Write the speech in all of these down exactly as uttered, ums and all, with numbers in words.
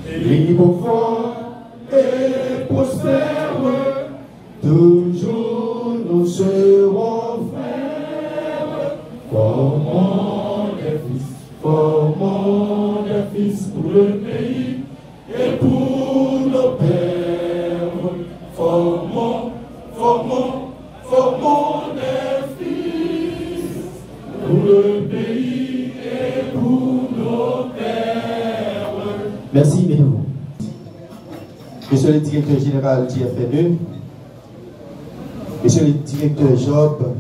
Bénis, confort et prospère, toujours nous serons frères. Formons des fils, formons des fils pour le pays et pour nos pères. Formons, formons, formons des fils pour le pays et pour nos pères. Merci, Médou. Monsieur le directeur général du F N E, Monsieur le directeur Job,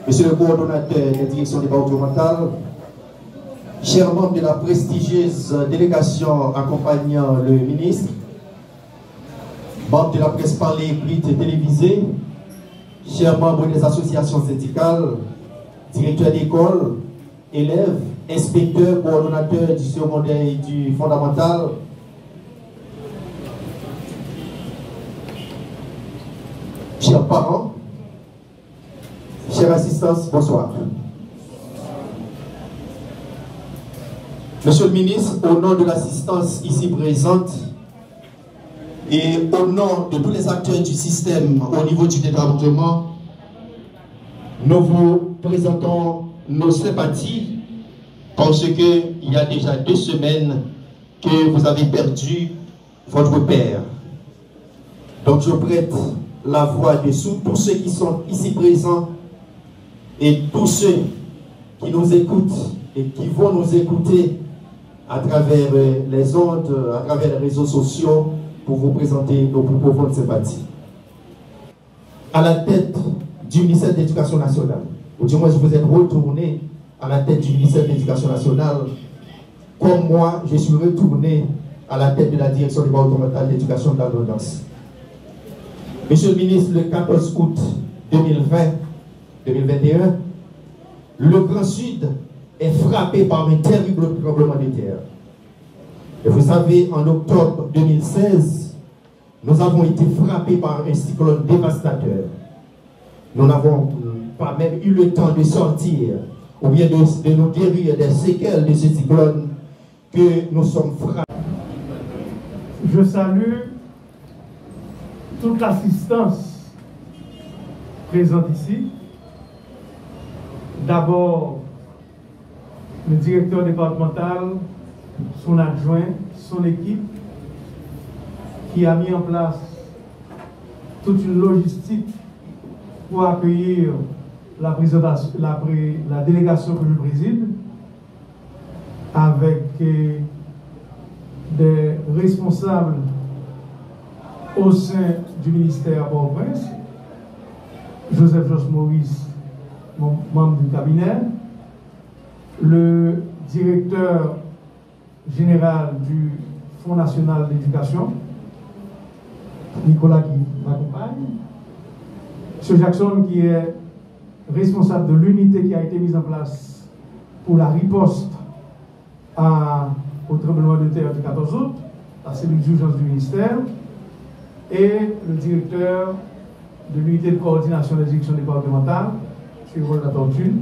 Monsieur le coordonnateur des directions départementales, chers membres de la prestigieuse délégation accompagnant le ministre, membres de la presse parlée, écrite et télévisée, chers membres des associations syndicales, directeurs d'école, élèves, inspecteurs, coordonnateurs du secondaire et du fondamental, chers parents, chère assistance, bonsoir. Monsieur le ministre, au nom de l'assistance ici présente et au nom de tous les acteurs du système au niveau du département, nous vous présentons nos sympathies parce que il y a déjà deux semaines que vous avez perdu votre père. Donc je prête la voix de sou-, tous ceux qui sont ici présents et tous ceux qui nous écoutent et qui vont nous écouter à travers, euh, les ondes, euh, à travers les réseaux sociaux pour vous présenter nos plus profondes sympathies. À la tête du ministère de l'Éducation nationale, ou du moins vous êtes retourné à la tête du ministère de l'Éducation nationale, comme moi, je suis retourné à la tête de la direction départementale d'éducation de la Grand'Anse. Monsieur le ministre, le quatorze août deux mille vingt, deux mille vingt et un, le Grand Sud est frappé par un terrible tremblement de terre. Et vous savez, en octobre deux mille seize, nous avons été frappés par un cyclone dévastateur. Nous n'avons pas même eu le temps de sortir ou bien de, de nous guérir des séquelles de ce cyclone que nous sommes frappés. Je salue toute l'assistance présente ici. D'abord, le directeur départemental, son adjoint, son équipe, qui a mis en place toute une logistique pour accueillir la présentation, la pré-, la délégation que je préside, avec, euh, des responsables au sein du ministère à Port-au-Prince, Joseph Josh Maurice, mon membre du cabinet, le directeur général du Fonds national d'éducation, Nicolas qui m'accompagne, M. Jackson qui est responsable de l'unité qui a été mise en place pour la riposte à, au tremblement de terre du quatorze août, la cellule d'urgence du ministère, et le directeur de l'unité de coordination des directions départementales, M. Paul Latortue,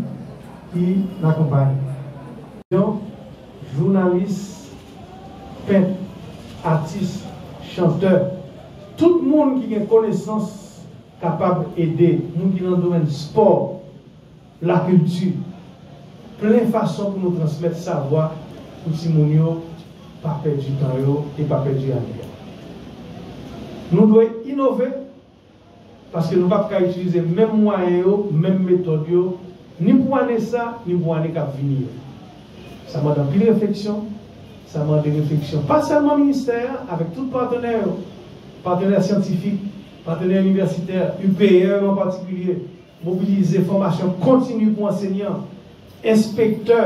qui m'accompagne. Jounalis, pent, atis, chantè, tout moun ki gen konesans kapab ede, moun ki nan domèn spò, lakilti, plen fason pou nou transmèt savwa pou timoun yo pa pèdi tan yo e pa pèdi ane a. Nou dwe inove, paske nou p ap ka itilize menm mwayen yo, menm metòd yo, ni pou ane sa, ni pou ane k ap vini yo. Sa mande anpil refleksyon, sa mande refleksyon pa sèlman ministè a, avèk tout patnè yo, patnè syantifik, patnè inivèsitè, U P R an patikilye, mobilize fòmasyon kontini pou ansenyan, enspektè,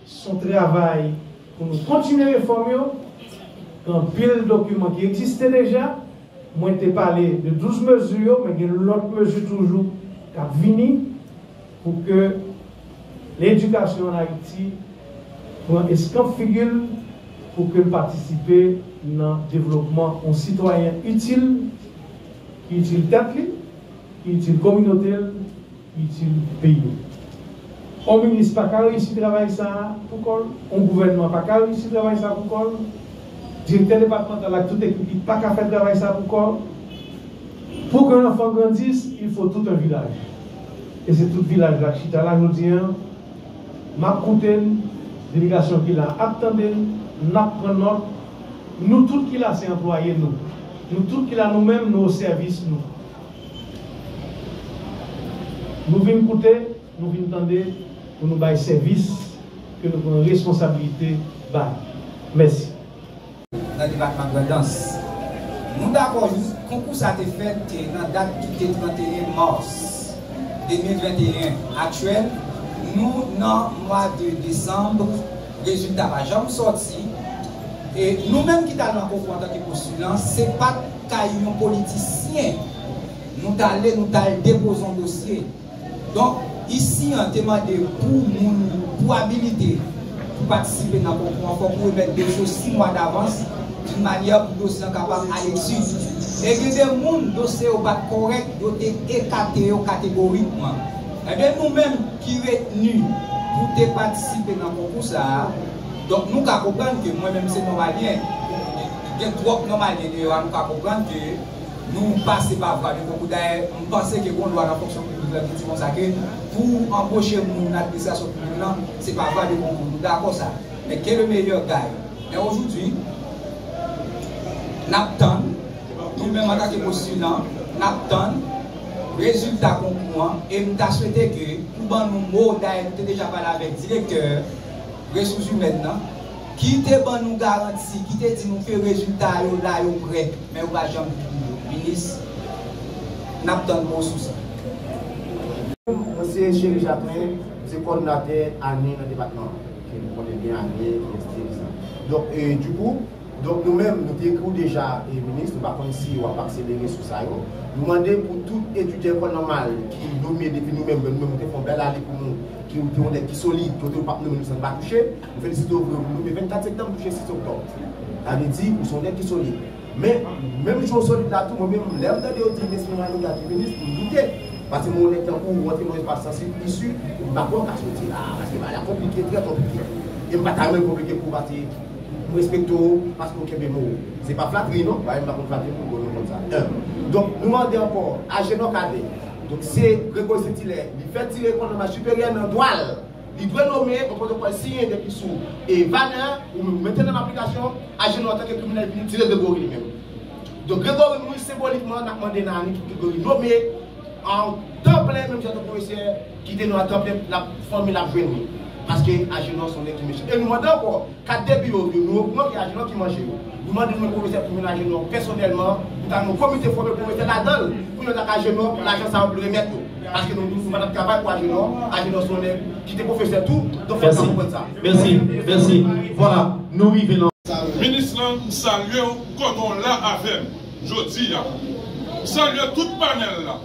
se yon travay pou nou kontinye refòm yo. Gen anpil dokiman ki egziste deja. Mwen te pale de douz mezi yo, men gen lòt mezi toujou k ap vini pou ke ledikasyon ann Ayiti pran eskanp figi l, pou ke l patisipe nan devlopman yon sitwayen itil, ki itil tèt li, ki itil kominote l, itil peyi l. Yon minis pa ka reyisi travay sa a pou kò l, yon gouvènman pa ka reyisi travay sa a pou kò l, direktè depatmantal ak tout ekip li pa ka fè travay sa a pou kò l. Pour qu'un enfant grandisse, il faut tout un village. E se tout vilaj la k chita la jodi a, m ap koute n, delegasyon ki la ap tande n, n ap pran nòt. Nou tout ki la se anplwaye nou. Nou tout ki la nou menm nou o sèvis nou. Nou vin koute, nou vin tande pou nou bay sèvis ke nou pran responsabilite bay. Mèsi. Nan depatman Grandans. Nou dakò, konkou sa te fèt nan dat ki te trannteyen mas de mil venteyen. Aktyèl, nou nan mwa de desanm, rezilta pa janm sòti. E nou menm ki t al nan konkou antanke postilan, se pa t kay yon politisyen nou t ale, nou t al depoze yon dosye. Donk, isi an te mande pou moun, pou abilite pou patisipe nan konkou an, fòk ou remèt dosye w sis mwa davans, d'une manière pou dosye an kapab al etid. E gen de moun, dosye yo pa t kòrèk, yo te ekate yo kategorikman. Ebyen, nou menm ki retni pou te patisipe nan konkou sa a, donk, nou ka konprann ke mwen menm se nòmalyen, gen twòp nòmalyen deyò a, nou ka konprann ke nou pase pa vwa de konkou. Dayè, m panse ke gen yon lwa nan fonksyon piblik la ki di konsa ke pou anboche moun nan administrasyon piblik lan, se pa vwa de konkou. Nou dakò sa. Men ke le meilleur gagne. Men aujourd'hui, n ap tann, nou menm antanke postilan, n ap tann rezilta konkou an, e m ta swete ke pou ban nou mo, dayè nou te deja pale avèk direktè resous imèn nan, ki te ban nou garanti, ki te di nou ke rezilta yo la, yo prè, men yo pa janm vin yo. Minis, n ap tann mo sou sa. Mwen se Chery Jacquelin, mwen se kòdonatè ane nan depatman an. Ke nou konnen byen ane, ki ès ki egzan. Donk, e, dikou, Donk nou menm, nou te ekri w deja, e, minis, nou pa konn si w ap akselere sou sa yo. Nou mande pou tout etidyan lekòl nòmal ki nome depi nou menm, nou menm nou te fè yon bèl ale pou nou, ki w te yon nèg ki solid, kote w p ap nome nou san n pa touche. Nou felisite w vre, nou nome vennkat septanm, touche sis oktòb. Sa vle di, ou se yon nèg ki solid. Men, menm jan w solid la tou, mwen menm, lè m tande yo di Nesmy Maniga ki minis, m doute. Paske mwen yon nèg tankou w, w antre nan yon espas sansib, isi, m pa kwè w ka soti la, paske bagay la konplike, trè konplike. E m pa ta renmen l konplike pou w, paske M respekte w paske w kenbe mo w. Se pa flatri non, bagay m pa konn flatri pou bon nou konn sa. En. Donk, nou mande ankò, Agenor Cadet. Donk, se Gregory Saint-Hilaire, li fè tire kòdonaj siperyè nan dwa l. Li dwe nome, ou pwotokòl siyen depi sou e Vaner, ou mete nan aplikasyon, Agenor antanke kriminèl vini tire Gregory li menm. Donk, Gregory mouri senbolikman, n ap mande nan ane ki Gregory nome, an tanplen, menm jan ke pwofesè ki te nou an tanplen, l ap fanmi l ap jwenn li. Paske Agenor se yon nèg ki mechan. E nou mande ankò, kat depi yo, yo, nou okouran ke Agenor ki manje yo. Nou mande nou pwofesè pou mennen Agenor pèsonèlman, nou ta gen yon komite fòme pwofesè ladan l, pou nou tak Agenor, pou lajan sa yo pou l remèt yo. Paske nou, nou, nou pa t ap travay pou Agenor, Agenor se yon nèg ki te pwofesè tou, donk fòk nou konprann sa. Mèsi, mèsi. Vwala, nou rive nan. Minis lan, m salye w, m kontan w la avè m jodi a. M salye tout panèl la.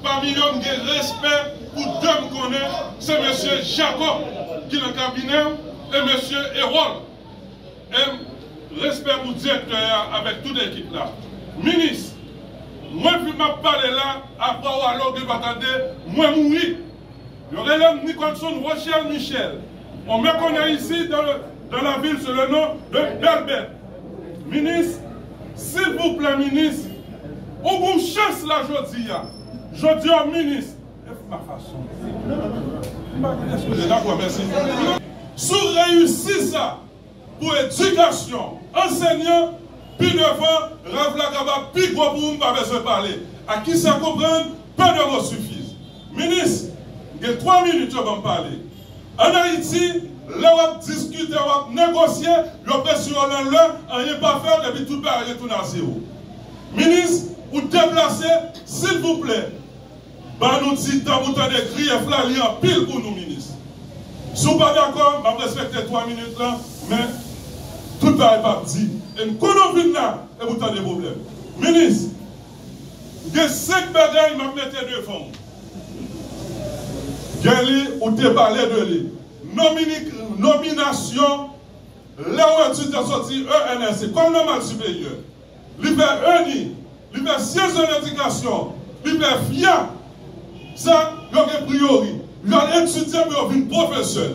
Pami yo, m gen respè pou de m konnen, se mesye Jacob ki nan kabinè w e mesye Erol. E m respè pou direktè a avèk tout ekip la. Minis, mwen vin m ap pale la, apre w ale w gen dwa tande mwen mouri. Yo rele m Nicholson Rochel Michel. On me connaît ici dans, le, dans la ville sous le nom de Bèlbèt. Minis, silvouplè, minis, ou gon chans la jodi a. Jodi a, minis, e ma fason. Dakò, mèsi. Si w reyisi sa, pou edikasyon, ansenyan, pi devan, rèv la kapab pi gwo pou ou, m pa bezwen pale. A kisa konprann, peu de mots suffisent. Minis, m gen twa minit yo ban m pale. Ann Ayiti, lè w ap diskite, w ap negosye, yo prese w nan lè, anyen pa fèt, epi tout bagay retounen a zewo. Minis, ou deplase, silvouplè, Ban nou ti tan pou tande griyèf la, li anpil pou nou, minis. Si w pa dakò, m ap respekte twa minit lan, men tout bagay p ap di. E m konnen w vin la, e pou tande pwoblèm. Minis, gen senk bagay m ap mete devan w. Gen li, ou te pale de li. Nomini-, nominasyon Lè w wè Twitter soti E N S C kòm nòmal siperyè, li fè ENI, li fè syèj de ledikasyon, li fè fia, sa yo gen priyori. Yo al etidye pou yo vin pwofesè.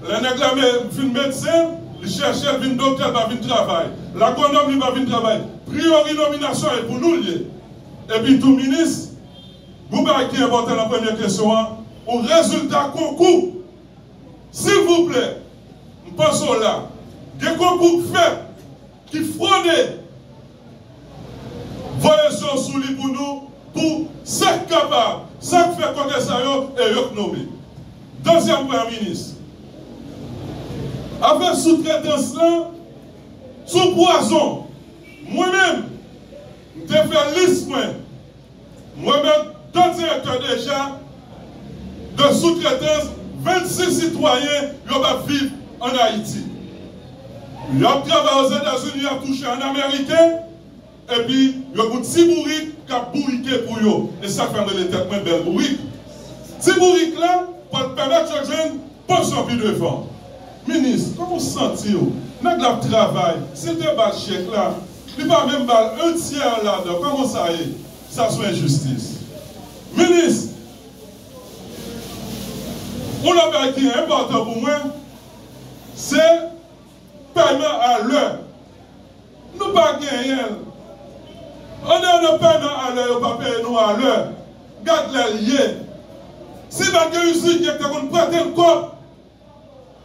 Lè nèg la me-, fin medsen, li chèche l vin doktè, l pa vin travay. L agwonòm, li pa vin travay. Priyori nominasyon e pou nou l ye. Epi tou minis, gon bagay ki enpòtan nan premye kesyon an, ou rezilta konkou. Silvouplè, m panse w la, gen konkou k fèt ki fwode, voye je w sou li pou nou, pou sa k kapab, sa k fè kote sa yo, e yo k nome. Dezyèm pwen, minis, afè soutretans lan, sou pwazon, mwen menm, m te fè lis mwen, mwen menm, de direktè deja de soutretans vennsis sitwayen yo p ap viv ann Ayiti. Y ap travay Ozetazini, y ap touche an ameriken, epi yo gon ti bourik k ap bourike pou yo. E sa k fè m rele tèt mwen Bèl Bourik. Ti bourik la pral pèmèt yo jwenn pansyon pi devan. Minis, kòman w santi w? Nèg la ap travay, si l te ba l chèk la, li pa menm ba l en tyè ladan, kòman sa ye? Sa se yon enjistis. Minis, yon lòt bagay ki enpòtan pou mwen, se pèyman alè. Nou pa genyen l. Anndan de pèyman alè, yo pa peye nou alè. Gad lè l ye. Si pa t gen izin ki te konn prete n kòb,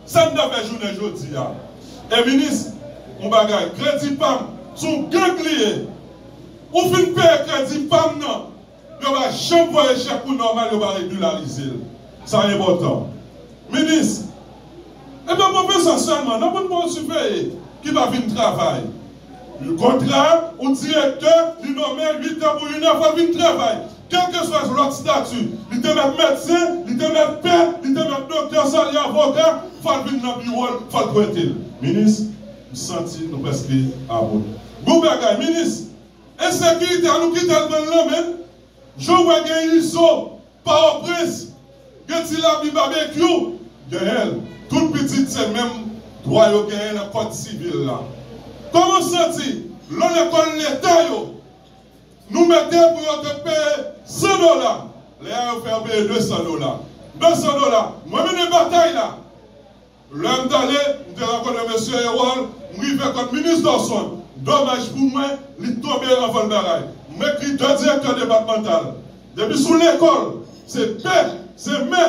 sa n ta fè jounen jodi a? E minis, yon bagay, kredi pa m, se yon gang li ye. Ou fin peye kredi pa m nan, yo pa janm voye chèk ou nòmal, yo pa regilarize l. Sa enpòtan. Minis, e pa pwofesè sèlman, nan moun bon siveye ki pa vin travay. Kontra, yon direktè, li nonmen uit è pou inè, fò l vin travay. Kèlkeswa lòt stati, li te mèt medsen, li te mèt pè, li te mèt doktè, sa li avoka, fò l vin nan biwo l, fò l prete l. Minis, m santi nou prèske about. Bon bagay, minis, ensekirite a nou kite l pran l nan men n. Jan w wè gen Izo, Pòtoprens, gen Ti Labi, Babekyou, genyen l. Tout pitit se menm dwa yo genyen nan kòd sivil la. Kòman w santi lè lekòl leta yo, nou mete pou yo te peye san dola, lè a yo fè yo peye de san dola? De san dola, mwen mennen batay la. Lè m t ale, m te rankontre mesye Erol, m rive kot minis Dorson. Domaj pou mwen, li tonbe anvan l bagay. M ekri de direktè depatmantal. Depi sou lekòl, se pè, se mè,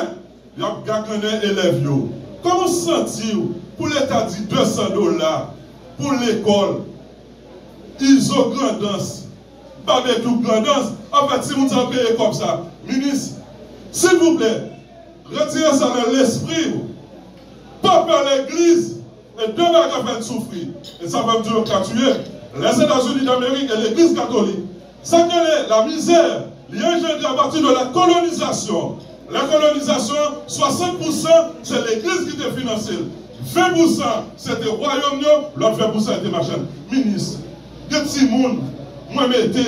y ap gagannen elèv yo. Kòman w santi w pou leta di de san dola pou lekòl? Izo Grandans, Babekyou Grandans, ap fè timoun sa yo peye kòb sa. Minis, silvouplè, retire sa nan lespri w. Pa pè legliz, e de bagay fè n soufri. E sa fè m di w yo ka tiye. Lèzetazini Damerik e legliz katolik. Sa k rele lamizè, li anjandre apati de la kolonizasyon. La kolonizasyon, swasant pousan se legliz ki te finanse l. Ven pousan se te wayòm yo, lòt ven pousan se te machann. Minis, gen timoun mwen mete,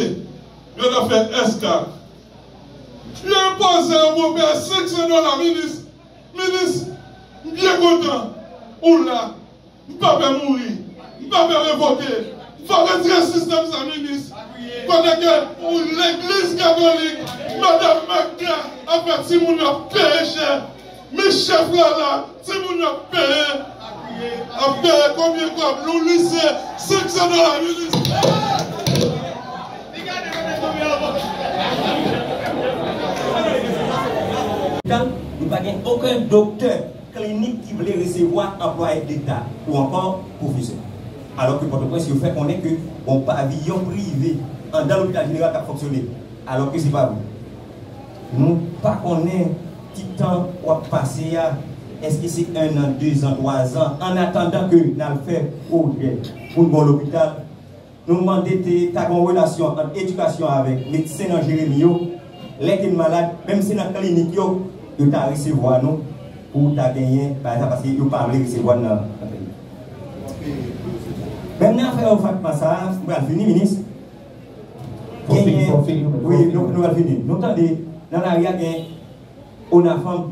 yo nan fè S kat. Yo enpoze yo pou yo peye senk san dola, minis. Minis, m byen kontan ou la. M pa pè mouri. M pa pè revoke. Fò retire sistèm sa, minis. Kote ke yon legliz katolik, madanm Magda ap fè timoun yo ap peye chè. Men chèf la la, timoun yo ap peye. Ap peye konbyen kòb? Yon lise, senk san dola, minis. Lopital, nou pa gen okenn doktè klinik ki vle resevwa anplwaye deta ou ankò pwofesè. Alò ke Pòtoprens, yo fè konnen ke yon paviyon prive anndan lopital jeneral k ap fonksyone. Alò ke se pa vre. Nou pa konnen ki tan w ap pase a. Èske se en an, de zan, twa zan, an atandan ke n al fè pwojè pou n gen yon lopital? Nou mande te ta gen yon relasyon ant edikasyon avèk medsen nan Jeremi yo. Lè ke n malad, menm si nan klinik yo, yo ta resevwa nou pou ta genyen bagay sa, paske yo pa vle resevwa n nan, nan klinik. Menm nan afè yo Fatma sa a, m pral fini, minis. Fò w fini, fò w fini, fò w fini. Wi, nou, nou pral fini. Nou tande nan lari a gen ONAFANM,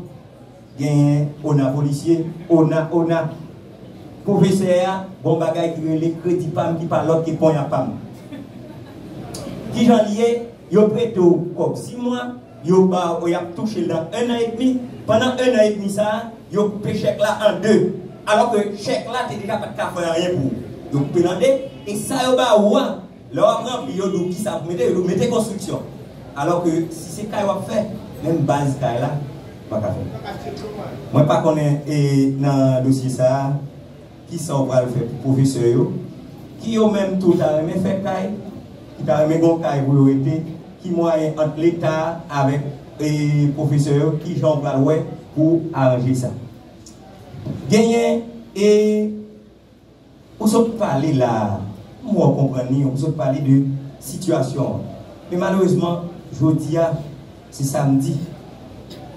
genyen ONA polisye, ONA, ONA. Pwofesè a, gon bagay ki rele kredi pa m ki pa lòt ke ponya pa m. Kijan l ye? Yo prete w kòb sis mwa, yo ba w, y ap touche l nan en an edmi, Pandan en an edmi sa a, yo koupe chèk la an de. Alò ke chèk la te deja pa t ka fè anyen pou ou. Yo koupe l an de, e sa yo ba ou a, lè w ap ranpli, yo di w kisa pou mete, yo di w mete konstriksyon. Alò ke si se kay w ap fè, menm baz kay la, ou pa ka fè. Mwen pa konnen e nan dosye sa a, kisa w pral fè pou pwofesè yo, ki yo menm tou ta renmen fè kay, ki ta renmen gen yon kay pou yo rete, ki mwayen ant Leta avèk e, pwofesè yo, ki jan w pral wè pou aranje sa. Genyen e Ou sot pale la a, m wè w konprann li, ou sot pale de sitiyasyon an. Men malerezman, jodi a, se samdi.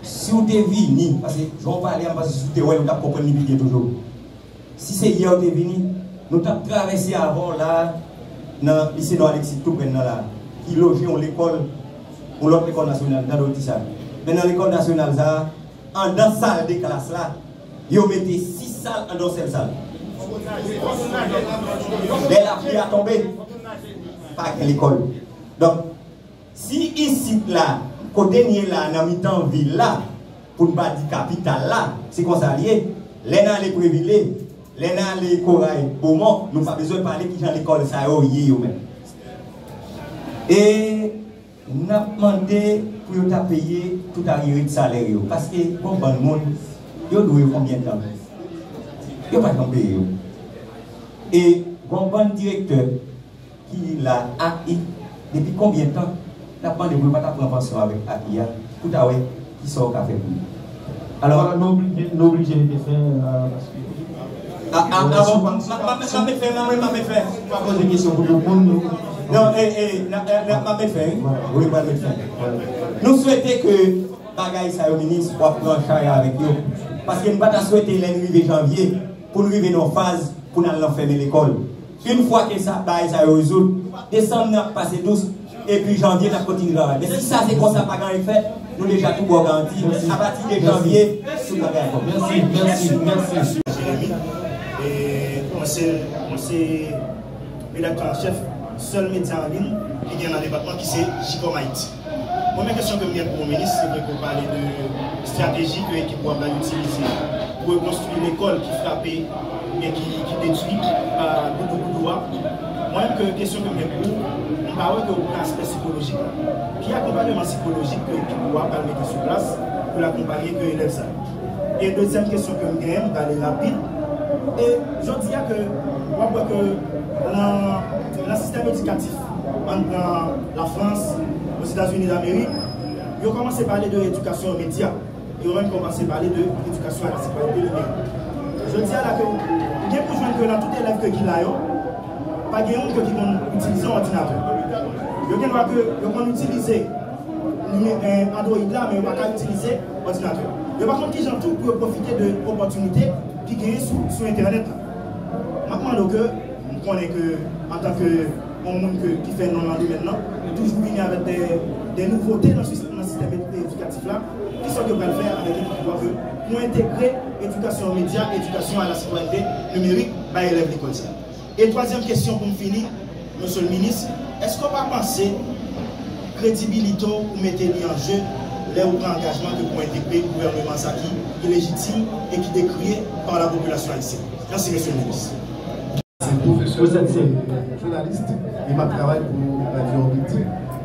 Si w te vini, paske jan w pale a, m panse si w te wè l, ou t ap konprann li pi byen toujou. Si se yè w te vini, nou t ap travèse avan w la a, nan lise Nò Aleksis tou prè n nan la a, ki loje yon lekòl, yon lòt lekòl nasyonal, m tande w di sa. Men nan lekòl nasyonal sa a, anndan sal de klas la, yo mete sis sal anndan yon sèl sal. Lè lapli a tonbe, pa gen lekòl. Donk, si isit la, kote n ye la, nan mitan vil la, pou n pa di kapital la, se konsa l ye, lè n ale Previle, lè n ale Koray, Bomon, nou pa bezwen pale kijan lekòl sa yo ye yo menm. E N ap mande pou yo ta peye tout aryere de salè yo, paske gon bann moun, yo dwe yo konbyen tan? Yo pa janm peye yo. E gon bann direktè ki la a, e depi konbyen tan n ap mande pou yo pa ta pran pansyon avèk a i a, pou ta wè kisa w ka fè pou yo. Alò, nou oblije, nou oblije mete fen, euh, paske... A, a, a, bon, m ap met fen, m ap met fen. Pa poze kesyon pou tout moun, nou. Non, e, e, n ap met fen, wi. Wi, pral met fen. Nou swete ke bagay sa yo, minis, w ap pran chay avèk yo. Paske m pa ta swete lè n rive janvye, pou n rive nan yon faz pou n al nan fèmen lekòl. Yon fwa ke sa, bagay sa yo rezoud, desanm nan ap pase dous, epi janvye n ap kontinye travay. Men si sa se konsa, pa gen anyen k fèt, nou deja tou ba w garanti, apati de janvye, tout bagay ap kòmanse. Mèsi, mèsi, mèsi. Jeremi, e mwen se, mwen se redaktè an chèf sèl medya an liy ki gen nan depatman ki se Jikòm Ayiti. Premye kesyon ke m gen pou ou, minis, se vre ke w pale de estrateji ke ekip ou a pral itilize pou rekonstwi lekòl ki frape oubyen ki, ki detwi pa goudougoudou a. Mwen menm, ke kesyon ke m gen pou ou, m pa wè ke w pran aspè sikolojik la. Ki akonpanyeman sikolojik ke ekip ou a pral mete sou plas pou l akonpanye ke elèv sa yo? E dezyèm kesyon ke m genyen, m prale rapid. E jodi a ke w ap wè ke nan, nan sistèm edikatif, ann pran Lafrans, Ozetazini Damerik, yo kòmanse pale de edikasyon medya. Yo menm kòmanse pale de edikasyon a la sitwayènte nimerik. Jodi a la ke w gen pou jwenn ke nan tout elèv ke ki la yo, pa gen youn ke ki konn itilize yon òdinatè. Yo gen dwa ke yo konn itilize nime-, eh, Android la, men yo pa ka itilize òdinatè. Yo pa konn kijan tou pou yo pwofite de opòtinite ki genyen sou, sou entènèt la. M ap mande w ke, m konnen ke antanke yon moun ke, ki fè non nan domèn nan, ou toujou vini avèk de, de nouvote nan sis-, nan sistèm ed-, edikatif la. Kisa w te pral fè avèk ekip ou a ke pou entegre edikasyon medya, edikasyon a la sitwayènte nimerik bay elèv lekòl sa? E twazyèm kesyon pou m fini, mesye le minis, èske w pa panse kredibilite w ou mete li an je lè ou pran angajman ke pou entegre gouvènman sa ki, ki lejitim e ki dekriye pa la popilasyon ayisyèn? Mèsi, mesye le minis. Se pwofesè, jounalis, e m ap travay pou Radio Orbit.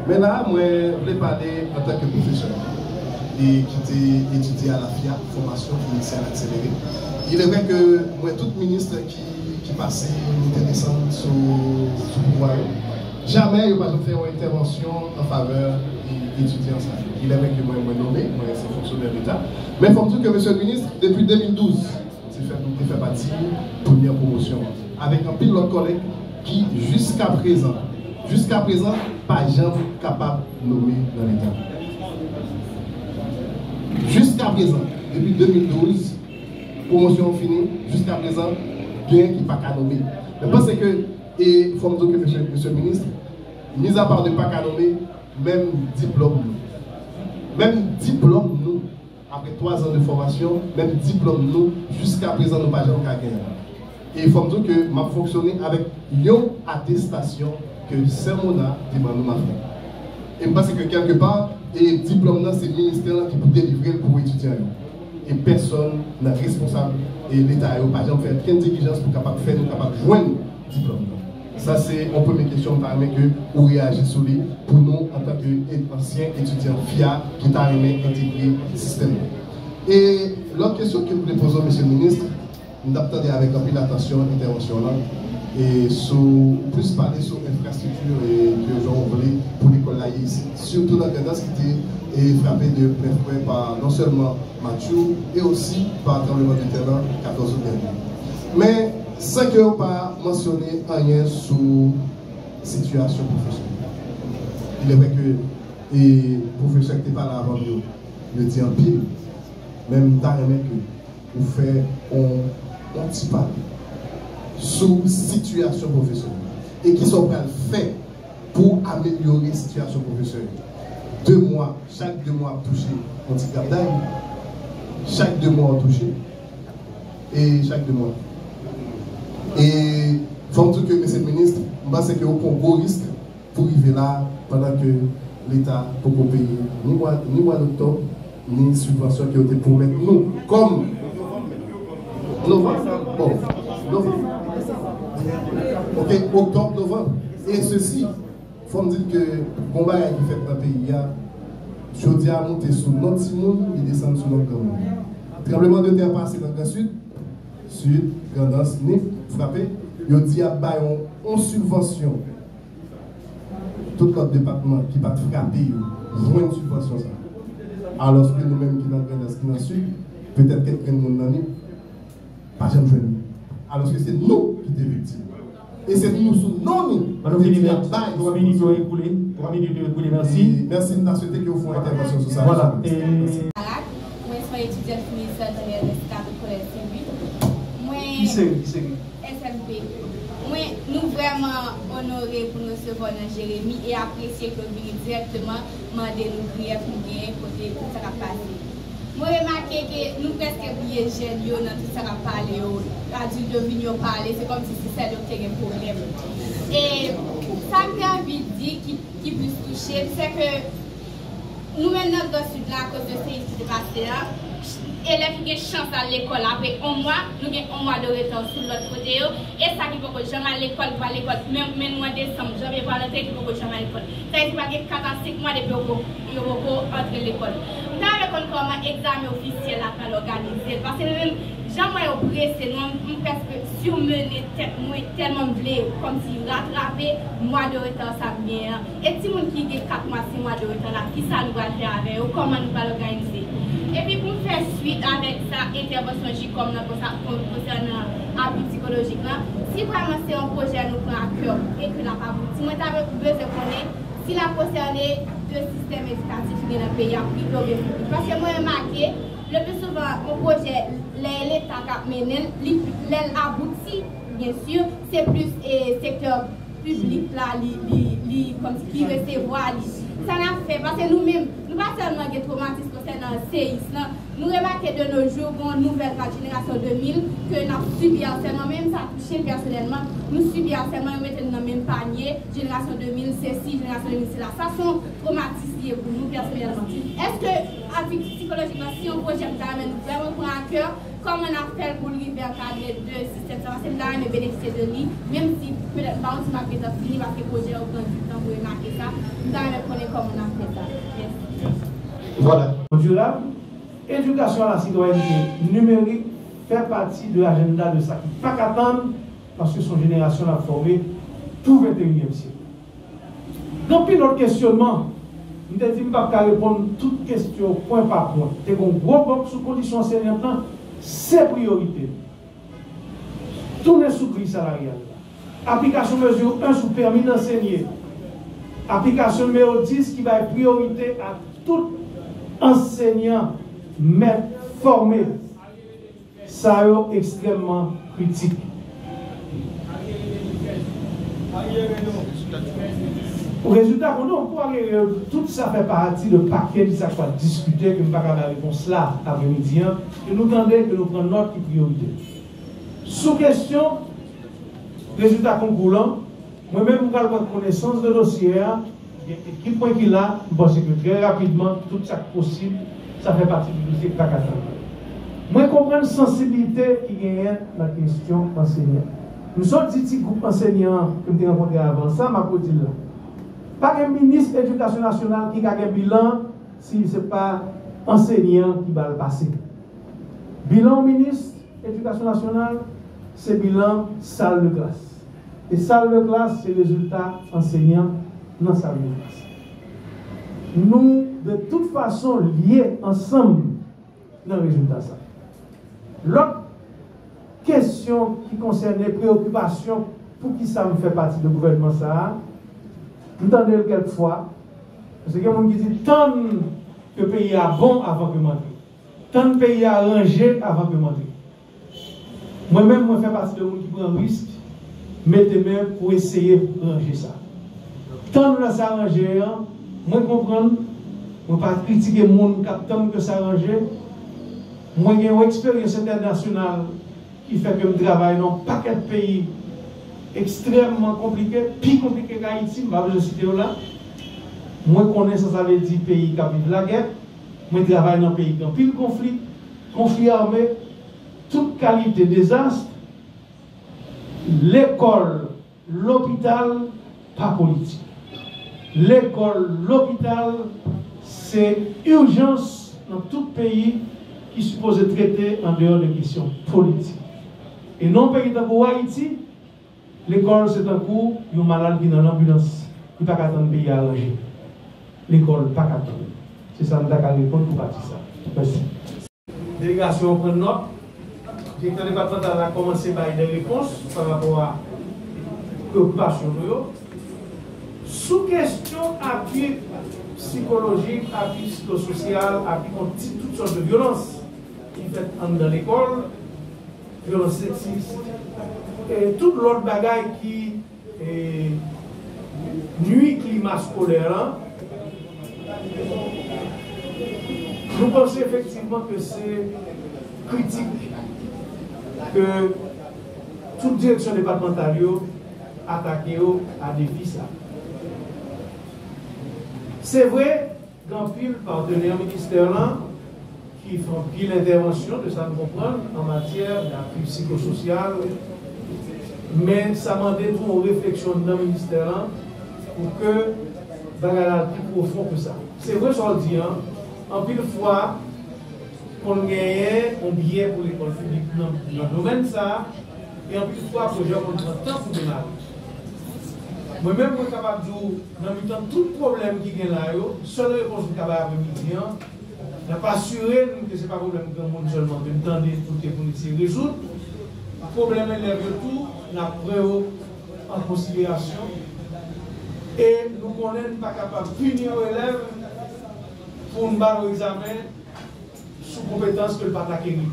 Men la, mwen vle pale antanke pwofesè e ki te etidye a la FIA, fòmasyon ki se an akselere. Il est vrai que mwen, tout minis ki, ki pase, nou te desann sou, sou pouvwa yo, jamè yo pa janm fè yon entèvansyon an favè e, etidyan sa yo. Il est vrai que mwen, mwen nome, mwen se fonksyonè leta. Men fò m di w ke, mesye le minis, depi de mil douz, te fè, te fè pati premyè pwomosyon an, avèk anpil lòt kòlèg ki, jiska prezan, jiska prezan, pa janm kapab nome nan leta. Jiska prezan, depi de mil douz, pwomosyon an fini, jiska prezan, gen ki pa ka nome. Men m panse ke, e fò m di w ke, mesye, mesye le minis, mizapa de pa ka nome, menm diplòm nou, menm diplòm nou, Apre twa zan de fòmasyon, menm diplòm nou, jiska prezan, nou pa janm ka genyen. E fò m di w ke m ap fonksyone avèk yon atestasyon ke Sè Mona te ban nou maten. E m panse ke kèlkepa, e diplòm nan, se ministè an ki pou delivre l pou etidyan yo. e pèsonn nan responsab e Leta yo pa janm fè okenn dilijans pou kapab fè nou kapab jwenn diplòm nan. Sa se yon premye kesyon m ta renmen ke ou reyaji sou li pou nou antanke e-, ansyen etidyan FIA ki ta renmen entegre sistèm nan. E lòt kesyon ke m vle poze w, mesye minis, m t ap tande avèk anpil atansyon entèvansyon w lan, e sou, plis pale sou enfrastrikti e ke jan w vle pou lekòl la ye isit, sitou nan Grandans ki te, e, frape de plen fwè pa non sèlman Matthew e osi pa tranblemanntè lan katòz out dènye. Men, san ke w pa mansyone anyen sou sitiyasyon pwofesè yo. Il est vrai ke, e, pwofesè ki te pale avan m yo, yo di anpil, men m ta renmen ke ou fè yon, yon ti pale sou sitiyasyon pwofesè yo e kisa w pral fè pou amelyore sitiyasyon pwofesè yo. De mwa, chak de mwa ap touche yon ti grapday, chak de mwa w touche, e chak de mwa. E fò m di w ke, mesye minis, m panse ke ou pran gwo risk pou rive la, pandan ke Leta poko peye ni mwa, ni mwa doktòb, ni sibvansyon ke yo te pwomèt nou kòm novanm. Bon, novanm. Ok, oktòb, novanm. E sesi, fò m di ke gon bagay ki fèt nan peyi a, jodi a moute sou non timoun, li desann sou non granmoun. Tranblemanntè pase nan Gran Sid, Sid, Grandans, Nip, frape, yo di y ap bay yon, yon sibvansyon. Tout lòt depatman ki pa t frape yo jwenn sibvansyon sa a. Alòske nou menm ki nan Grandans, ki nan Sid, petèt kèk grenn moun nan Nip pa janm jwenn li. Alòske se nou ki te viktim. E se nou sou non nou. Ann nou fini, mèsi. Twa minit yo ekoule. Twa minit yo ekoule, mèsi. E mèsi, m ta swete ke w fè yon entèvansyon sou sa. Vwala. Mèsi. Mwen se yon etidyan ki fini sèzèm Ernest Cato Kolèj Sen Wi. Mwen S M P. Mwen, nou vrèman onore pou n resevwa w nan Jeremi e apresye ke w vini dirèkteman mande nou griyèf nou genyen kote tout sa k ap pase. Mwen remake ke nou prèske bliye jèn yo nan tout sa k ap pale yo. Adilt yo vin yo pale, se kòmsi se sèl yo ki te gen pwoblèm. E sa m te anvi di ki, ki plis touche m, se ke nou menm nan Gran Sid la, akoz de seyis ki te pase a, elèv ki gen chans al lekòl apre yon mwa, nou gen yon mwa de reta sou lòt kote yo, e sa ki poko janm al lekòl, ki pral lekòl, men, men nou an desanm, janvye pral antre, ki poko janm al lekòl. Sa vle di pral gen kat a senk mwa depi yo poko, yo poko antre lekòl. M ta renmen konn kòman egzamen ofisyèl la pral òganize, paske nou menm, jan m wè yo prese nou an, m prèske simennen tèt mwen, tèlman m vle kòmsi ratrape mwa de reta sa m genyen an. E timoun ki gen kat mwa, sis mwa de reta la, kisa nou pral fè avè yo? Kòman nou pral òganize? Epi pou m fè swit avèk sa, entèvansyon Jikòm nan konsa, kon-, konsènan abi sikolojik lan, si vrèman se yon pwojè nou pran a kè e ke l ap abouti, mwen ta be-, bezwen konnen si l ap konsène de sistèm edikatif ki gen nan peyi a, prive oubyen piblik. Paske mwen remake, le pli souvan, yon pwojè, lè e Leta k ap mennen l, li, lè l abouti, byen si, se plis, e, sektè piblik la, li, li, li, kòmsi ki resevwa li. Sa n ap fè, paske nou menm, nou pa sèlman gen twomatis konsènan seyis lan, nou remake de nos jours, gen yon nouvèl vag, jenerasyon de mil, ke n ap sibi asèlman, menm sa touche m pèsonèlman, nou sibi asèlman, yo mete n nan menm panye, jenerasyon de mil sesi, jenerasyon de mil sela. Sa se yon twomatis li ye pou nou pèsonèlman. Èske abi sikolojik lan, se yon pwojè m ta renmen nou vrèman pran a kè, kòman n ap fè l pou l rive ankadre de sistèm sa, paske m ta renmen benefisye de li, menm si petèt m pa konn si m ap gentan fini, paske pwojè yo pran du tan pou remake sa, m ta renmen konnen kòman n ap fè sa. Mèsi. Vwala. Durab, edikasyon a la sitwayènte nimerik fè pati de ajanda de sa ki pa ka tann, paske se yon jenerasyon n ap fòme pou venteyinyèm syèk. Gen anpil lòt kesyonman. M te di m p ap ka reponn tout kesyon pwen pa pwen. Te gen yon gwo bòk sou kondisyon ansenyant lan, se priyorite. Tounen sou griy salaryal la. Aplikasyon mezi en sou pèmi ansenye. Aplikasyon nimewo dis ki bay priyorite a tout ansenyan mèt fòme. Sa yo ekstrèmman kritik. Rezilta, bon, non, pou aryere, tout sa fè pati de pakèj sa k pral diskite, ke m pa ka bay repons la, aprèmidi an, ke nou tande, ke nou pran nòt ki priyorite. Sou kesyon rezilta konkou lan, mwen menm, m pral pran konesans de dosye a, gen ekip mwen ki la, m panse ke trè rapidman, tout sa k posib, sa fè pati de dosye k pa ka tann. Konprann sansiblite ki genyen nan kesyon ansenyan. M sot di ti gwoup ansenyan ke m te rankontre avan sa, m ap redi l la. Pa gen minis edikasyon nasyonal ki ka gen bilan si se pa ansenyan ki ba l pase. Bilan yon minis edikasyon nasyonal, se bilan sal de klas. E sal de klas, se rezilta ansenyan nan sal de klas. Nou, de tout fason, lye ansanm nan rezilta sa. Lòt kesyon ki konsène preyokipasyon, poukisa m fè pati de gouvènman sa a, m tande l kèk fwa, paske gen moun ki di, tann ke peyi a bon avan ke m antre. Tann peyi a ranje avan ke m antre. Mwen menm, mwen fè pati de moun ki pran risk, mete men pou eseye ranje sa. Tann lè sa ranje an, mwen konprann, mwen pa kritike moun k ap tann ke sa ranje. Mwen gen yon eksperyans entènasyonal ki fè ke m travay nan yon pakèt peyi ekstrèmman konplike, pi konplike ke Ayiti, m pa bezwen site yo la. Mwen konnen sa sa vle di peyi k ap viv lagè. Mwen travay nan peyi k gen anpil konfli, konfli ame, tout kalite dezas. Lekòl, lopital, pa politik. Lekòl, lopital, se ijans nan tout peyi ki sipoze trete andeyò de kesyon politik. E nan yon peyi tankou Ayiti, lekòl se tankou yon malad ki nan lanbilans, li pa ka tann peyi a ranje. Lekòl pa ka tann. Se sa m ta ka reponn pou pati sa. Mèsi. Delegasyon an pran nòt. Direktè depatmantal la kòmanse bay de repons pa rapò a preokipasyon nou yo. Sou kesyon api sikolojik, api psikososyal, api kont tout sòt de vyolans ki fèt anndan lekòl, vyolans seksis, e tout lòt bagay ki e, nui klima eskolè an, nou panse efektivman ke se kritik ke tout direksyon depatmantal yo atake yo a defi sa. Se vre, gen anpil patenè ministè lan ki fè anpil entèvansyon, de sa n konprann, an matyè dapui psikososyal, men sa mande tou yon refleksyon anndan ministè lan pou ke bagay la pi pwofon ke sa. Se vre sa w di an, anpil fwa konn genyen yon byè pou lekòl piblik nan, nan domèn sa a, e anpil fwa pwojè konn pran tan pou demare. Mwen menm, mwen kapab di w, nan mitan tout pwoblèm ki gen la yo, sèl repons m ka bay apremidi an, n ap asire n ke se pa pwoblèm granmoun sèlman ke n tande pote pou n eseye rezoud. Pwoblèm elèv yo tou, n ap pran yo an konsiderasyon. E nou konnen n pa kapab pini yon elèv pou n ba l yon egzamen sou konpetans ke l pa t akeri.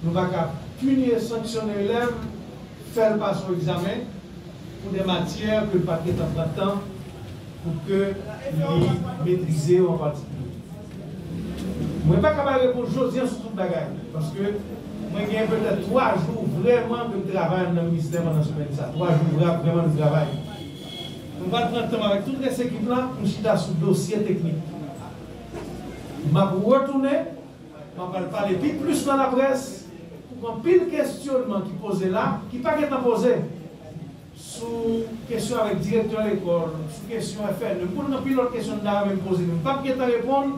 Nou pa ka pini e sanksyone elèv, fè l pase yon egzamen pou de matyè ke l pa t gentan pran tan pou ke li metrize yo an patikilye. Mwen pa ka bay repons jodi an sou tout bagay, paske mwen gen petèt twa jou vrèman ke m travay anndan ministè pandan semèn sa. Twa jou vra-, vrèman m travay. Mwen pral pran tan m avèk tout rès ekip la pou m chita sou dosye teknik. M ap retounen, m ap al pale pi plis nan laprès, pou anpil kesyonman ki poze la, ki pa gentan poze, sou kesyon avèk direktè lekòl, sou kesyon F N E, m konnen anpil lòt kesyon m ta renmen poze, men m p ap gentan reponn,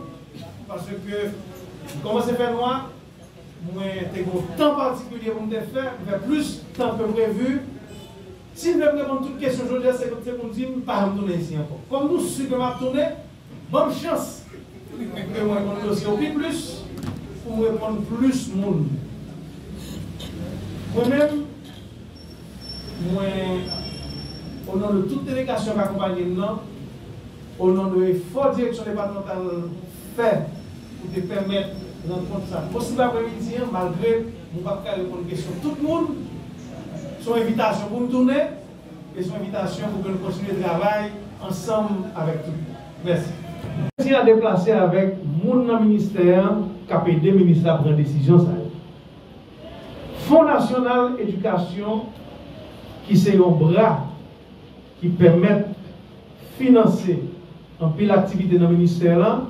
paske l kòmanse fè nwa, mwen te gen yon tan patikilye pou m te fè, m fè plis tan ke previ. Si m vle m reponn tout kesyon jodi a, se, se pou m di m pa janm tounen isi ankò. Kòm nou si ke m ap tounen, ban m chans pou ke mwen konn dosye yo pi plis, pou m reponn plis moun. Mwen menm, mwen, o non de tout delegasyon k akonpaye m nan, o non de efò direksyon depatmantal fè pou te pèmèt rankont sa posib apremidi an, malgre nou p ap ka reponn kesyon tout moun, se yon envitasyon pou n tounen. E se yon envitasyon pou ke nou kontinye travay ansanm avèk tout moun. Mèsi. Ti a deplase avèk moun nan ministè an k ap ede minis la pran desizyon sa yo. Fon Nasyonal Edikasyon, ki se yon bra ki pèmèt finanse anpil aktivite nan ministè lan,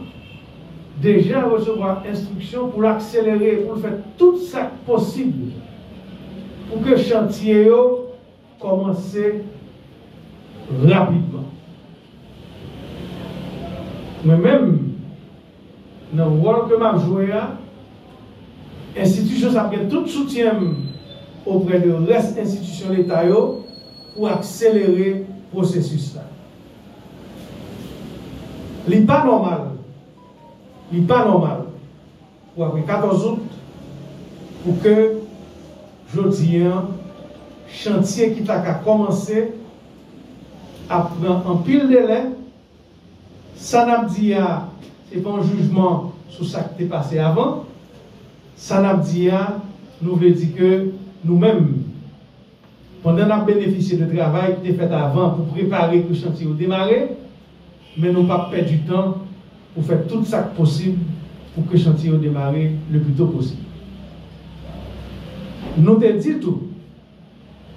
deja resevwa enstriksyon pou l akselere, pou l fè tout sa k posib pou ke chantye yo kòmanse rapidman. Mwen menm, nan wòl ke m ap jwe a, enstitisyon sa ap gen tout soutyen m oprè de rès enstitisyon Leta yo pou akselere pwosesis la. Li pa nòmal, li pa nòmal pou apre katòz out, pou ke jodi a, chantye ki ta ka kòmanse ap pran anpil delè. Sa n ap di a, se pa yon jijman sou sa k te pase avan. Sa n ap di a, nou vle di ke nou menm, pandan n ap benefisye de travay ki te fèt avan pou prepare pou chantye yo demare, men nou p ap pèdi tan pou fè tout sa k posib pou ke chantye yo demare le pli to posib. Nou te di tou,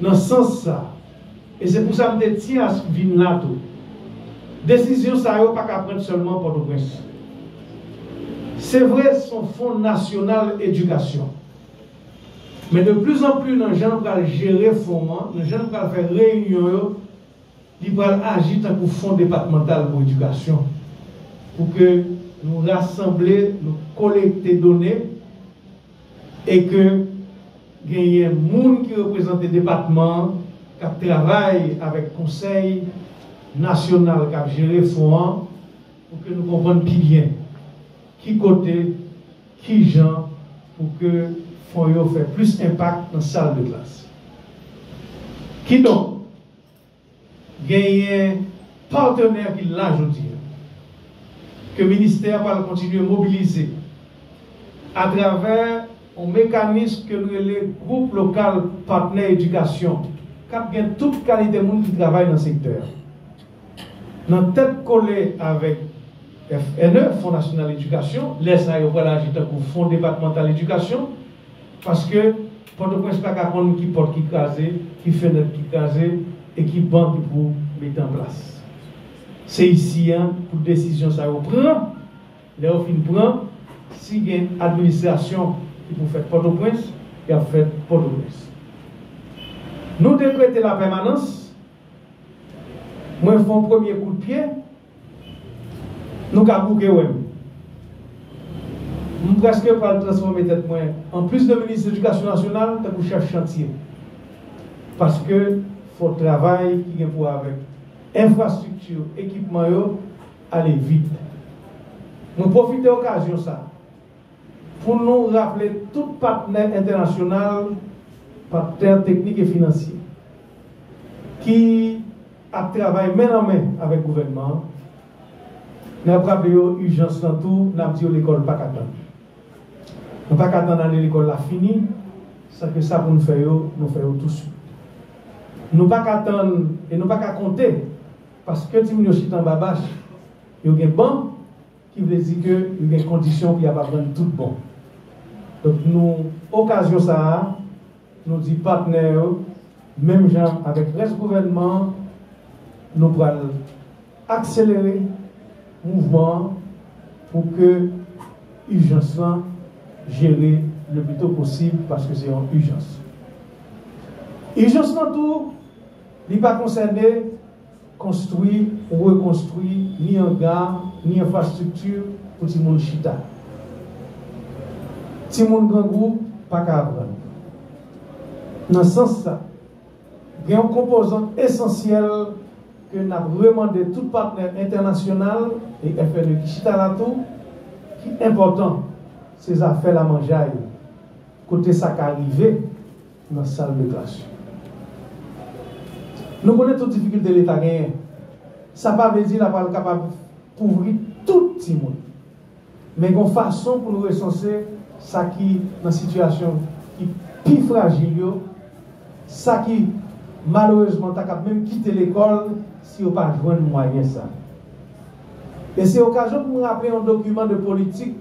nan sans sa, e se pou sa m te tyen a vin la tou, desizyon sa yo pa ka pran sèlman Pòtoprens. Se vre, se yon Fon Nasyonal Edikasyon. Men de pli an pli, nan jan nou pral jere fon an, nan jan nou pral fè reyinyon yo, li pral aji tankou Fon Depatmantal pou Edikasyon, pou ke nou rasanble, nou kolekte done, e ke genyen moun ki reprezante depatman an k ap travay avèk Konsèy Nasyonal k ap jere fon an, pou ke nou konprann pi byen ki kote, ki jan, pou ke fon yo fè plis enpak nan sal de klas. Kidonk, genyen patnè ki la jodi a, ke ministè a pral kontinye mobilize atravè yon mekanis ke nou rele Gwoup Lokal Patnè Edikasyon, k ap gen tout kalite moun ki travay nan sektè a. Nan tèt kole avèk F N E, Fon Nasyonal Edikasyon, lè sa yo pral aji tankou Fon Depatmantal Edikasyon, paske Pòtoprens pa ka konn ki pòt ki kraze, ki fenèt ki kraze, e ki ban ki pou mete an plas. Se isi a pou desizyon sa yo pran. Lè yo fin pran, si gen administrasyon ki pou fèt Pòtoprens, y ap fèt Pòtoprens. Nou dekrete lapèmanans, mwen fè yon premye kout pye, nou ka bouke wè m. M prèske pral transfòme tèt mwen, anplis de minis edikasyon nasyonal, tankou chèf chantye. Paske fò travay ki gen pou wè avèk enfrastrikti, ekipman yo, ale vit. Mwen pwofite okazyon sa a pou nou raple tout patnè entènasyonal, patnè teknik e finansye, ki ap travay men nan men avèk gouvènman an. N ap raple yo ijans lan tou, n ap di yo lekòl pa ka tann. Nou pa ka tann ane lekòl la fini, san ke sa pou n fè yo, nou fè yo tousuit. Nou pa ka tann e nou pa ka konte, paske timoun yo chita anba bach, yo gen ban, ki vle di ke yo gen kondisyon pou y ap aprann tout bon. Donk, nou, okazyon sa a, nou di patnè yo, menm jan avèk rès gouvènman an, nou pral akselere mouvman an pou ke ijans lan jere le pli to posib, paske se yon ijans. Ijans lan tou, li pa konsène konstwi ou rekonstwi ni anga, ni enfrastrikti pou timoun chita. Timoun grangou pa ka aprann. Nan sans sa, gen yon konpozant esansyèl ke n ap remande tout patnè entènasyonal e F N E ki chita la tou, ki enpòtan, se zafè lamanjay, kote sa ka rive nan sal de klas yo. Nou konnen tout difikilte Leta genyen. Sa pa vle di l ap pral kapab kouvri tout timoun. Men gen yon fason pou nou resanse sa ki nan sitiyasyon ki pi frajil yo, sa ki malerezman ta kab menm kite lekòl si yo pa jwenn mwayen sa. E se okazyon pou m raple yon dokiman de politik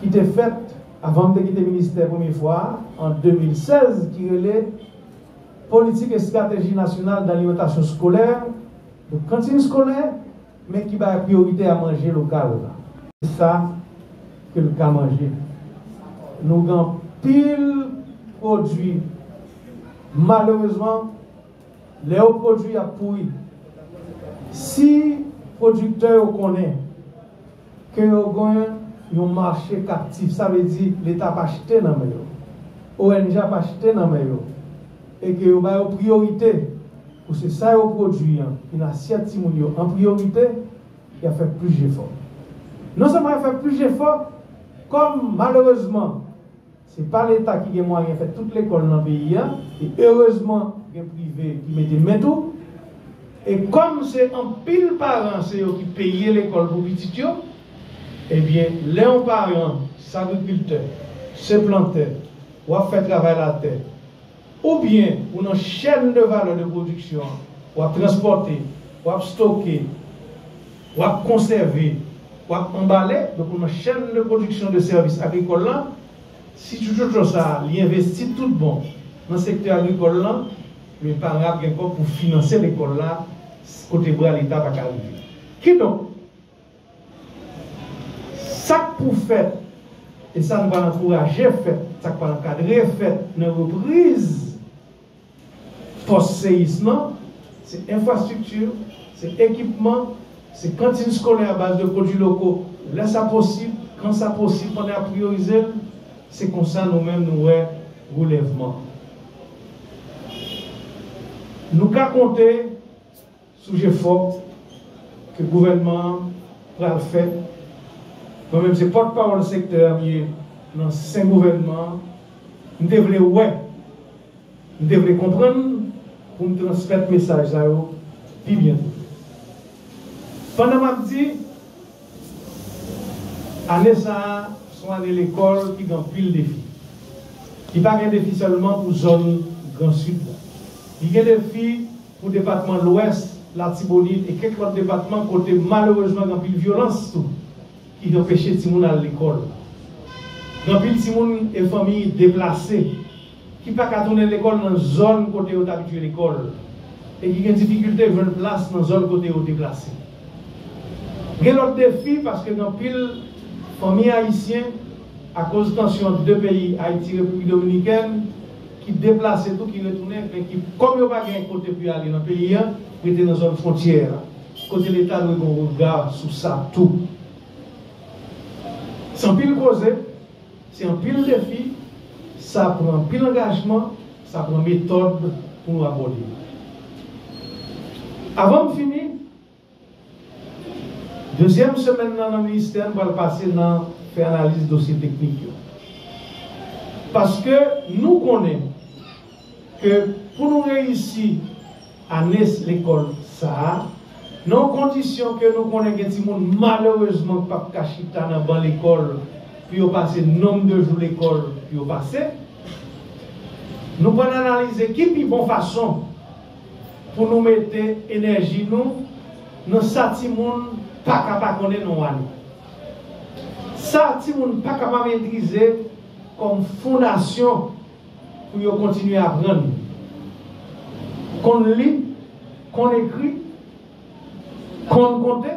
ki te fèt avan m te kite ministè premye fwa a, an de mil sèz, ki rele Politique et stratégie nationale d'alimentation scolaire, de kantin eskolè, men ki bay priyorite a manje lokal la. Sa, ke l ka manje. Nou gen anpil pwodui, malerezman, lè yo pwodui, y ap pouri. Si pwodiktè yo konnen ke yo gen yon mache kaptif, sa vle di Leta ap achte nan men yo, O N G ap achte nan men yo, e ke yo ba yo priyorite pou se sa yo pwodui an vin asyèt timoun yo an priyorite, y ap fè plis jefò. Non sèlman y ap fè plis jefò, kòm malerezman, se pa Leta ki gen mwayen fè tout lekòl nan peyi a, e erezman, gen prive ki mete men tou. E kòm se anpil paran, se yo ki peye lekòl pou pitit yo, ebyen, lè yon paran, se agrikiltè, se plantè, w ap fè travay latè, oubyen ou nan chèn de valè de pwodiksyon an, w ap transpòte, w ap stoke, w ap konsève, w ap anbale, donk ou nan chèn de pwodiksyon de sèvis agrikòl la, si tchotchotcho sa a, li envesti tout bon nan sektè agrikòl la, men paran ap gen kòb pou finanse lekòl la, kote bra Leta pa ka rive. Kidonk, sa k pou fèt, e sa nou pral ankouraje fèt, sa k pral ankadre fèt nan repriz pòs seyis lan, se enfrastrikti, se ekipman, se kantin skolè a baz de pwodui loko, lè sa posib, kan sa posib, pandan y ap priyorize l, se konsa nou menm nou wè relèvman. Nou ka konte sou jefò ke gouvènman an pral fè. Mwen menm, se pòtpawòl sektè a m ye nan sen gouvènman an. M te vle wè, m te vle konprann pou m transmèt mesaj sa yo pi byen tou. Pandan m ap di, ane sa a, se yon ane lekòl ki gen anpil defi. Li pa gen defi sèlman pou zòn Gran Sid la. Li gen defi pou depatman Lwès, Latibonit e kèk lòt depatman kote malerezman gen anpil vyolans tou ki anpeche timoun al lekòl. Gen anpil timoun e fanmi deplase ki pa ka tounen lekòl nan zòn kote yo t abitye lekòl e ki gen difikilte jwenn plas nan zòn kote yo deplase. Gen lòt defi paske gen anpil fanmi ayisyen, akoz tansyon ant de peyi, Ayiti, Repiblik Dominikèn, ki deplase tou, ki retounen, men ki, kòm yo pa gen kote pou y ale nan peyi a, rete nan zòn fwontyè a, kote Leta dwe gen yon rega sou sa tou. Se anpil koze, se anpil defi, sa pran anpil angajman, sa pran metòd pou nou abòde. Avan m fini, dezyèm semèn nan nan ministè, nou pral pase nan fè analiz dosye teknik yo. Paske nou konnen ke pou nou reyisi ane lekòl sa a, nan yon kondisyon ke nou konnen gen timoun malerezman k p ap ka chita nan ban lekòl pou yo pase nonb de jou lekòl pou yo pase, nou pral analize ki pi bon fason pou nou mete enèji nou nan sa timoun pa ka pa konnen nan yon ane. Sa timoun pa ka pa metrize kòm fondasyon pou yo kontinye aprann. Konn li, konn ekri, konn konte,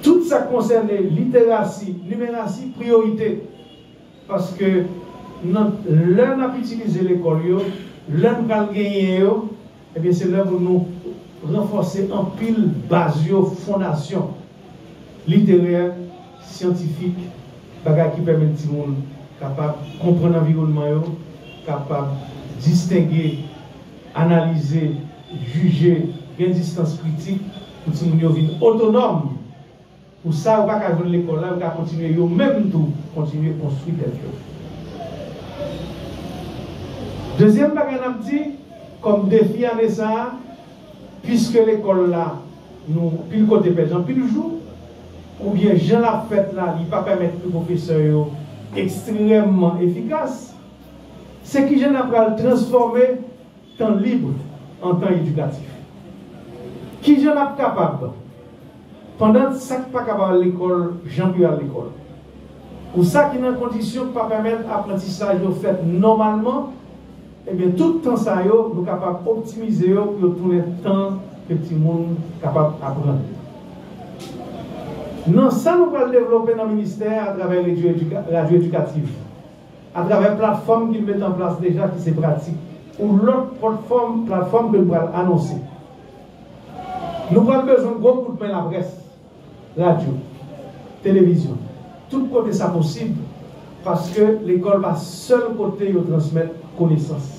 tout sa k konsène literasi, nimerasi, priyorite. Paske nan, lè n ap itilize lekòl yo, lè n pral genyen yo, ebyen, se lè pou nou ranfòse anpil baz yo, fondasyon literè, syantifik, bagay ki pèmèt timoun kapab konprann anviwònman yo, kapab distenge, analize, jije, gen distans kritik, pou timoun yo vin otonòm. Pou sa yo pa ka jwenn lekòl la, yo ka kontinye yo menm tou, kontinye konstwi tèt yo. Dezyèm bagay n ap di, kòm defi ane sa a, piske lekòl la, nou, anpil kote pèdi anpil jou, oubyen jan l ap fèt la, li pa pèmèt ke pwofesè yo ekstrèmman efikas, se kijan n ap pral transfòme tan lib an tan edikatif. Kijan n ap kapab, pandan sa k pa kapab al lekòl, jan pou yo al lekòl? Pou sa ki nan kondisyon k pa pèmèt aprantisaj yo fèt nòmalman, ebyen, tout tan sa yo, nou kapab optimize yo pou yo tounen tan ke timoun kapab aprann. Nan sa nou pral devlope nan ministè a atravè radyo edika- radyo edikatif, atravè platfòm ki n met an plas deja ki se Pratik, ou lòt platfòm, platfòm ke n pral anonse. Nou pral bezwen gwo kout men laprès, radyo, televizyon, tout kote sa posib, paske lekòl pa sèl kote yo transmèt konesans.